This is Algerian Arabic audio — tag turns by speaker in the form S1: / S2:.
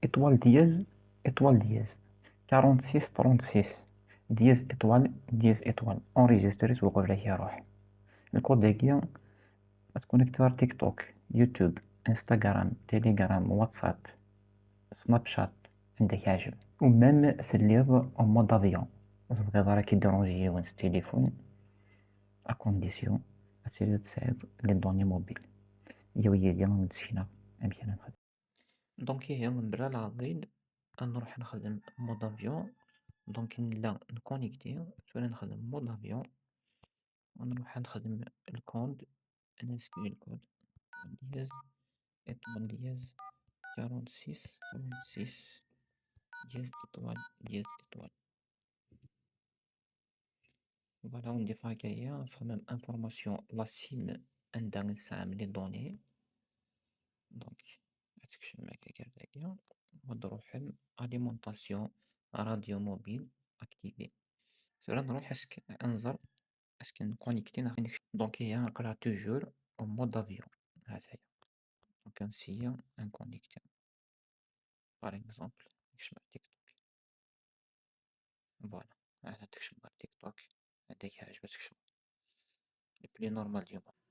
S1: étoile dièse étoile dièse 46 36 dièse étoile dièse étoile enregistrer وقبل يروح الكود اكي تكونيكتي تيك توك، يوتيوب، انستغرام، تيليجرام، واتساب، سناب شات، عندك يعجب، و même تليض en mode avion تبغيض راك يديرونجي يون التليفون، à condition تسيري تسعيد les données mobiles. يا ويدي نتسكنا امكان نخدم. donc هي من بلا العضيد نروح نخدم mode avion. donc نلا نكونيكتي ثورا نخدم mode avion ونروح نخدم ال code، نسكري ال code dièse étoile dièse 46 36 dièse étoile dièse étoile. voilà، وندير هكايا نخدم information la SIM عندها نستعمل les données. donc تكشف هكا كاع ونروح alimentation radio mobile activé. ثورا نروح est-ce que انظر est-ce que نكونيكتي. donc هي نقرا toujours en mode avion هذايا. donc نسيي نكونيكتي، par exemple نكشف تيك توك. voilà، هذا تكشف تيك توك، هذاك عجبتك شو le plus normal du monde.